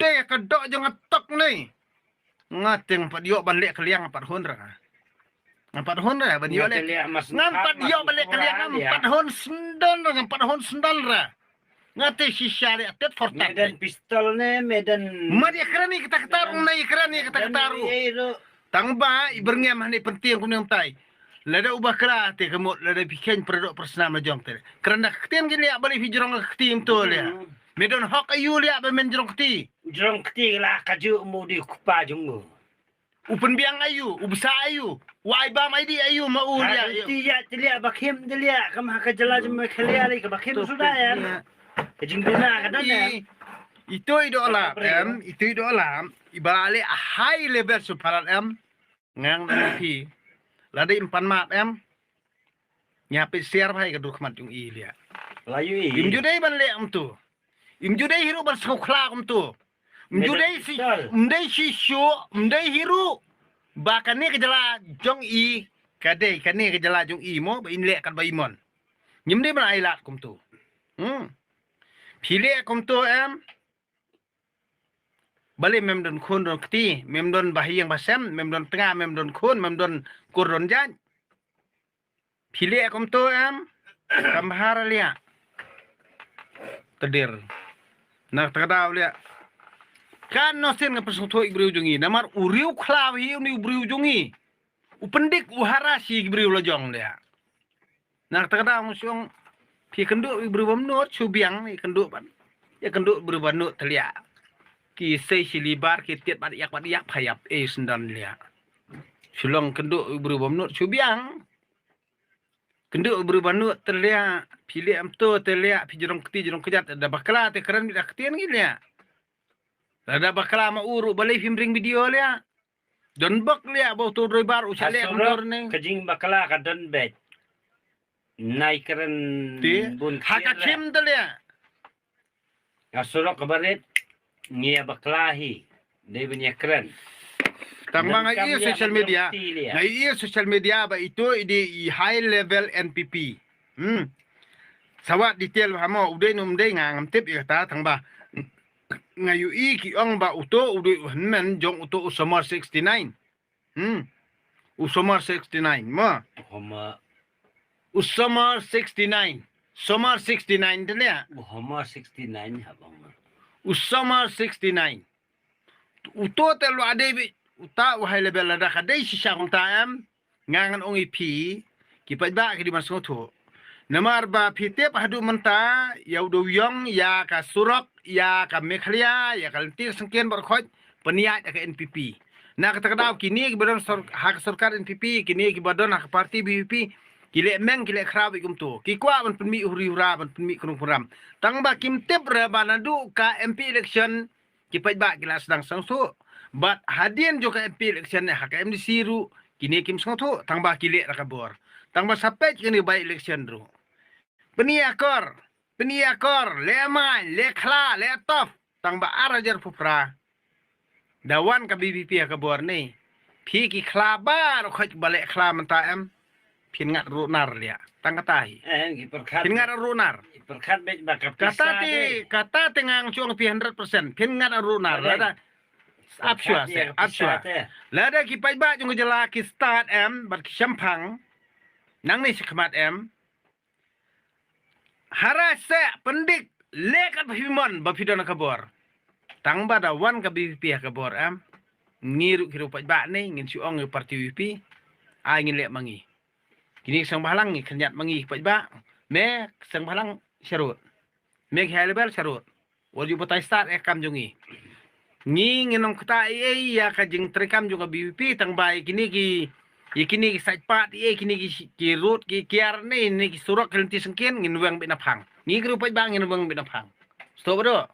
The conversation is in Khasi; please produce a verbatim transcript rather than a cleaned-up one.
te ka dok jong nga tok ni. Nga teng pat ïoh ban leh kylliang pat hun ra. Nga pat hun ra ban ïoh leh. Nga pat ïoh ban leh kylliang, nga pat hun sendal ra, nga pat hun sendal ra. Nga te shisha leh tet for tat. Medan pistol ne, medan. Mat ïa kren ïa kata kata rung na ïa kren ïa kata kata rung. Tang ba i byrngem hani pyntieng kumne kumtai. Lada u bakla te ka mut lada phi kheiñ pyrdoh pyrsnam la jong te. Kren da ka ktien ki leh ba leh phi jrong ka kti kumto leh. Me don hok aïu leh ba men jrong kti. Jrong kti la ka ju mu di kpa jong u. U pynbiang aïu, u bsa aïu, u ai bam aïdi aïu ma u leh. Ti ya ti leh ba khim ti leh kam ha ka jylla jong me khalia leh ka ba khim suda ya. Ka jingduna ka dan ya. Itu i doh la em, itu i doh la. I ba leh high level su palat em. Ngang na phi. Lada im pan map em. Nya phi siar bha ïa ka dur khmat jong i leh. La ïoh i. Im ju dei ban leh kumto. Im ju dei hi ruh ban sngewkhla kumto. Im ju dei si, im dei shisha, im dei hi ruh. Ba kane ka jylla jong i, ka dei kane ka jylla jong i mo, ba in leh kat ba i mon. Ngim dei ban ai lad kumto. Hmm. Phi leh kumto em. Balei mem don khun don kti, mem don bahaïing bahasem, mem don tnga, mem don khun, mem don kur don jait. Phi leh kumto em, kam bha ra leh. Tdir. Na kata ka daw leh. Kan noh sien nga pynsngewthuh ïa ki briew jong ngi. Namar u riew khlaw hi uni u briew jong ngi. U pyndik u harass ïa ki briew la jong leh. Na kata ka daw nga shu ong phi kynduh ïa ki briew bym nud shu biang ïa kynduh ban. Ïa kynduh briew bym nud te leh. Ki sei shi libar ki tied bad ïak bad ïak pha ïap ei sendon leh. Shu long kynduh ïa ki briew bym nud shu biang. Kynduh briew ba nud te leh, phi leh em to te leh, phi jrong kti jrong kjat, da bakla te kren bit da ktien ngi leh. Da bakla ma u ruh balei phim ring video leh. Don bok leh ba u to driver u shaleh em to ne. Ka jing bakla ka don bek. Nai kren bun ha ka khim te leh. Ka surok ka barit ngi ïa bakla hi. Dei ban ïa kren. Tang ba nga ïa social media. Nga ïa social media ba ito i dei i high level N P P. Hmm. Sawat detail ba mo u dei num dei nga ngam tip ïa kata tang ba. Nga ïu i ki ong ba uto u dei u hynmen jong uto u Somar sixty-nine. Hmm. U Somar sixty-nine mo. Homa. U Somar sixty-nine. Somar sixty-nine te leh. U Homa sixty-nine ha bang. U Somar sixty-nine. Uto te lua dei bi uta u high level lada ka dei shisha kumta em. Nga ngan ong ïa phi ki paidbah ki dei ban sngewthuh. Namar ba phi tip haduh mynta ïa u dei u ïong ïa ka surok ïa ka Meghalaya ïa ka lynti Syngkien Baroh Khoit pynïaid ïa ka N P P. Na kata ka daw kine ki ba don sor-, ha ka sorkar N P P, kine ki ba don ha ka parti V P P, ki leh meng ki leh khraw bad kumto. Ki kwah ban pynmih u huri hura ban pynmih kynrung kynram. Tang ba kim tip re ba naduh ka M P election ki paidbah ki la sdang sngewthuh. Bad hadien jong ka M P election ne ha ka M D C ruh kine kim sngewthuh tang ba ki leh ra ka bor. Tang ba sa peit kine by election ruh. Pynïakor, pynïakor, leh main, leh khla, leh tough. Tang ba ar hajar phew phra. Da wan ka V P P ha ka bor ne. Phi ki khla baroh khoit ba leh khla mynta em. Phin ngat ruh nar leh. Tang kata hi. Eh, ki pyrkhat. Phin ngat ruh nar. Ki pyrkhat beit ba ka pisa kata te, kata te ngang chuang phi hundred percent. Phin ngat ruh nar. Lada. Ap shwa se, ap shwa. Lada ki paidbah jong ka jylla ki stad em, bad ki shemphang. Nangne shi khmat em. Hara se pyndik leh kat ba phi mon ba phi don ka bor. Tang ba da wan ka V P P ha ka bor em. Ngi ruh ki ruh paidbah ne ngin shu ong ïa parti V P P. Ai ngin leh ma ngi. Kine ki seng bhalang ngi khyndiat ma ngi paidbah. Me seng bhalang sharud. Me ki high level sharud. Wat ju batai stad eh kam jong ngi. Ngi ngin ong kata ei ei ïa ka jingtrei kam jong ka V P P tang ba ïa kine ki, ïa kine ki sait pat ïa kine ki, ki rud ki kiar ne, ne ki surok ki lynti Syngkien ngin weng beit na phang. Ngi ki ruh paidbah ngin weng beit na phang. Stop ado.